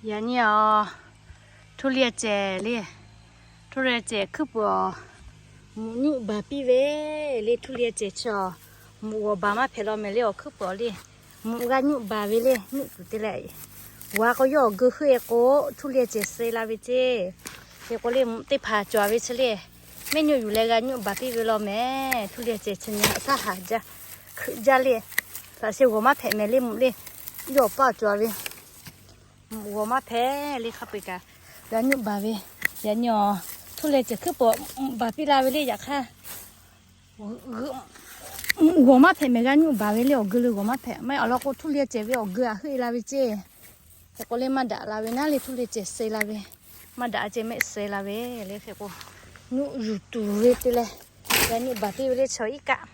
Yaꞈ nyi awˬ, htuˇ liˇ cehˬ le, htuˇ liˇ cehˬ hkuiˉ peuˬ awˬ, mvuhꞈ nyuˆ baˬ piˇ ve le. Htuˇ liˇ cehˬ chi awˬ, mvuhꞈ g'awˬ baˬ maˇ hpehꞈ law mehˍ le. Awˬ hkuiˉ peuˬ awˬ le, mvuhꞈ g'a nyuˆ baˬ ve le. Nyuˆ tuˬ te leh, g'a k'o yawˇ awˬ geu heuˆ e k'o, htuˇ liˇ cehˬ suh la ve ceˇ. Hk'e k'o le, mvuhꞈ teˇ hpaˍ cawˬ ve chi le, mehˆ nyuˆ yuˬ leh g'a nyuˆ baˬ piˇ ve law mehˍ. Htuˇ liˇ cehˬ chi nyi haꞈ shaˉ haˍ jaˇ, hkeuꞈ jaˇ le. Htaꞈ sheh g'awˬ maˇ hpehꞈ mehˍ le mvuhꞈ le. Yawˇ awˬ paˇ cawˬ ve, mvuhꞈ g'awˬ maˇ hpehꞈ le. Hk'a peu-eˬ kaꞈ g'a nyuˆ baˬ ve. Yaꞈ nyi awˬ, htuˇ liˇ cehˬ hkuiˉ peuˬ mvuhꞈ baˬ piˇ la ve le. Yaꞈ hk'aˇ, mvuhꞈ g'awˬ maˇ hpehꞈ mehˍ g'a nyuˆ baˬ ve le. Awˬ geu le g'awˬ maˇ hpehꞈ. Maˇ heˆ awˬ lawn k'o, htuˇ liˇ cehˬ ve awˬ geu aꞈ heuˆ e la ve ceˇ. Hk'e k'o le, maˇ daꞈ la ve naˉ le. Htuˇ liˇ cehˬ suh la ve, maˇ daꞈ a ceh mehˆ suh la ve le. Hk'e k'o, nyuˆ yuˬ tuˬ ve te leh, g'a nyuˆ baˬ piˇ ve le. Chaw iˉ kaˆ,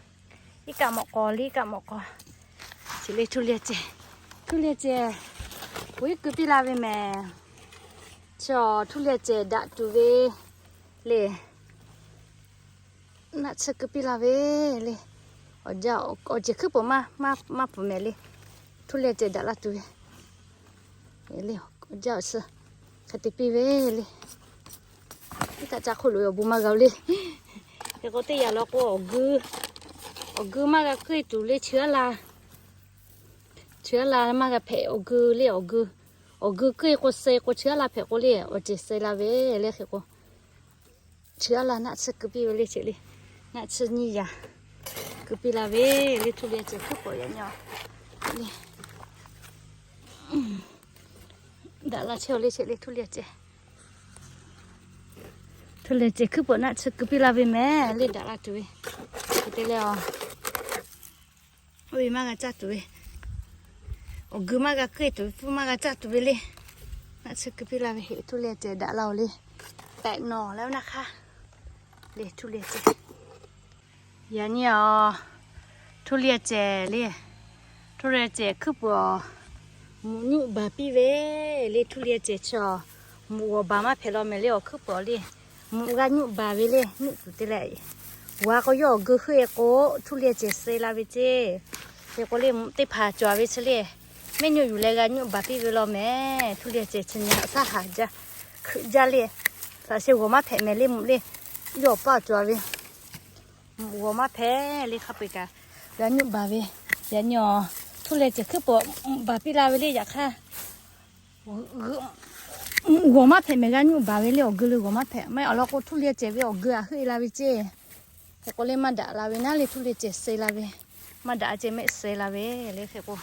iˉ kaˆ mawꞈ k'aw le, iˉ kaˆ mawꞈ k'aw. Chi le htuˇ liˇ cehˬ, htuˇ liˇ cehˬ, k'oꞈ iˉ keu piˇ la ve mehˍ. Chaw htuˇ liˇ cehˬ daꞈ tuˬ ve le. Naˆ tsuhˇ keu piˇ la ve le. Awˬ jaˇ, awˬ cehˬ hkuiˉ peuˬ maˇ, maˇ pfuhˍ mehˍ le. Htuˇ liˇ cehˬ daꞈ la tuˬ ve le. Awˬ jaˇ awˬ suh hk'e te piˇ ve le. Iˉ kaˆ caˇ hk'oˆ loꞈ ve awˬ bon maˇ g'a le. Hk'e k'o teˇ yanˇ law k'o, awˬ geu, awˬ geu maˇ g'a keuˆ e tuˬ le. Chi aˉ la, chi aˉ la maˇ g'a hpehꞈ. Awˬ geu le, awˬ geu, awˬ geu keuˆ e k'o suh k'o, chi aˉ la hpehꞈ k'o le, awˬ cehˬ suh la ve le. Hk'e k'o, chi aˉ la naˆ tsuhˇ keu piˇ ve le. Chi le, naˆ tsuhˇ nyiˇ yaꞈ keu piˇ la ve le. Htuˇ liˇ cehˬ hkuiˉ peuˬ yaꞈ nyi le. Daꞈ la chehˇ le. Chi le htuˇ liˇ cehˬ, htuˇ liˇ cehˬ hkuiˉ peuˬ naˆ tsuhˇ keu piˇ la ve mehˍ le. Daꞈ la tuˬ ve te leh, oˇ ve maˇ g'a caˇ tuˬ ve, awˬ geu maˇ g'a keuˆ e tuˬ ve, hpu maˇ g'a caˇ tuˬ ve le. Naˆ tsuhˇ keu piˇ la ve heˆ. Htuˇ liˇ cehˬ daꞈ la oˬ le. Tehꞈ nawˬ leh naˆ hk'aˇ le htuˇ liˇ cehˬ. Yaꞈ nyi awˬ, htuˇ liˇ cehˬ le, htuˇ liˇ cehˬ hkuiˉ peuˬ awˬ, mvuhꞈ nyuˆ baˬ piˇ ve le. Htuˇ liˇ cehˬ chi awˬ, mvuhꞈ g'awˬ baˬ maˇ hpehꞈ law mehˍ le. Awˬ hkuiˉ peuˬ awˬ le, mvuhꞈ g'a nyuˆ baˬ ve le. Nyuˆ tuˬ te leh, g'a k'o yawˇ awˬ geu heuˆ e k'o, htuˇ liˇ cehˬ suh la ve ceˇ. Hk'e k'o le, mvuhꞈ teˇ hpaˍ cawˬ ve chi le, mehˆ nyuˆ yuˬ leh g'a nyuˆ baˬ piˇ ve law mehˍ. Htuˇ liˇ cehˬ chi nyi haꞈ shaˉ haˍ jaˇ, hkeuꞈ jaˇ le. Htaꞈ sheh g'awˬ maˇ hpehꞈ mehˍ le mvuhꞈ le. Yawˇ awˬ paˇ cawˬ ve, mvuhꞈ g'awˬ maˇ hpehꞈ le. Hk'a peu-eˬ kaꞈ g'a nyuˆ baˬ ve. Yaꞈ nyi awˬ, htuˇ liˇ cehˬ hkuiˉ peuˬ mvuhꞈ baˬ piˇ la ve le. Yaꞈ hk'aˇ, mvuhꞈ g'awˬ maˇ hpehꞈ mehˍ g'a nyuˆ baˬ ve le. Awˬ geu le g'awˬ maˇ hpehꞈ. Maˇ heˆ awˬ lawn k'o, htuˇ liˇ cehˬ ve awˬ geu aꞈ heuˆ e la ve ceˇ. Hk'e k'o le, maˇ daꞈ la ve naˉ le. Htuˇ liˇ cehˬ suh la ve, maˇ daꞈ a ceh mehˆ suh la ve le. Hk'e k'o,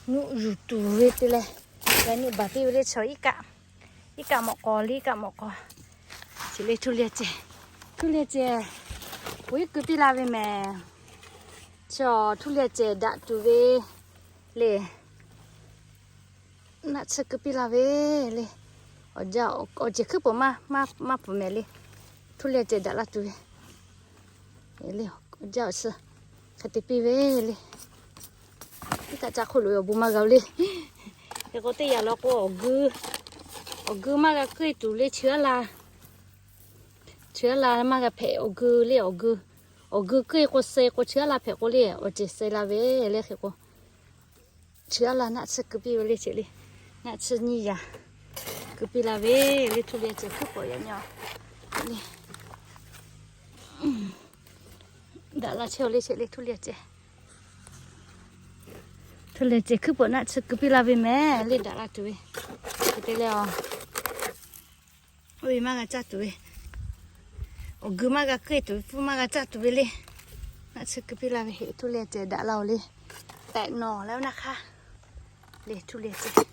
nyuˆ yuˬ tuˬ ve te leh, g'a nyuˆ baˬ piˇ ve le. Chaw iˉ kaˆ, iˉ kaˆ mawꞈ k'aw le, iˉ kaˆ mawꞈ k'aw. Chi le htuˇ liˇ cehˬ, htuˇ liˇ cehˬ, k'oꞈ iˉ keu piˇ la ve mehˍ. Chaw htuˇ liˇ cehˬ daꞈ tuˬ ve le. Naˆ tsuhˇ keu piˇ la ve le. Awˬ jaˇ, awˬ cehˬ hkuiˉ peuˬ maˇ, maˇ pfuhˍ mehˍ le. Htuˇ liˇ cehˬ daꞈ la tuˬ ve le. Awˬ jaˇ awˬ suh hk'e te piˇ ve le. Iˉ kaˆ caˇ hk'oˆ loꞈ ve awˬ bon maˇ g'a le. Hk'e k'o teˇ yanˇ law k'o, awˬ geu, awˬ geu maˇ g'a keuˆ e tuˬ le. Chi aˉ la, chi aˉ la maˇ g'a hpehꞈ. Awˬ geu le, awˬ geu, awˬ geu keuˆ e k'o suh k'o, chi aˉ la hpehꞈ k'o le, awˬ cehˬ suh la ve le. Hk'e k'o, chi aˉ la naˆ tsuhˇ keu piˇ ve le. Chi le, naˆ tsuhˇ nyiˇ yaꞈ keu piˇ la ve le. Htuˇ liˇ cehˬ hkuiˉ peuˬ yaꞈ nyi le, daꞈ la chehˇ le. Chi le htuˇ liˇ cehˬ, htuˇ liˇ cehˬ hkuiˉ peuˬ naˆ tsuhˇ keu piˇ la ve mehˍ le. Daꞈ la tuˬ ve te leh, oˇ ve maˇ g'a caˇ tuˬ ve, awˬ geu maˇ g'a keuˆ e tuˬ ve, hpu maˇ g'a caˇ tuˬ ve le. Naˆ tsuhˇ keu piˇ la ve heˆ. Htuˇ liˇ cehˬ daꞈ la oˬ le. Tehꞈ nawˬ leh naˆ hk'aˇ le htuˇ liˇ cehˬ.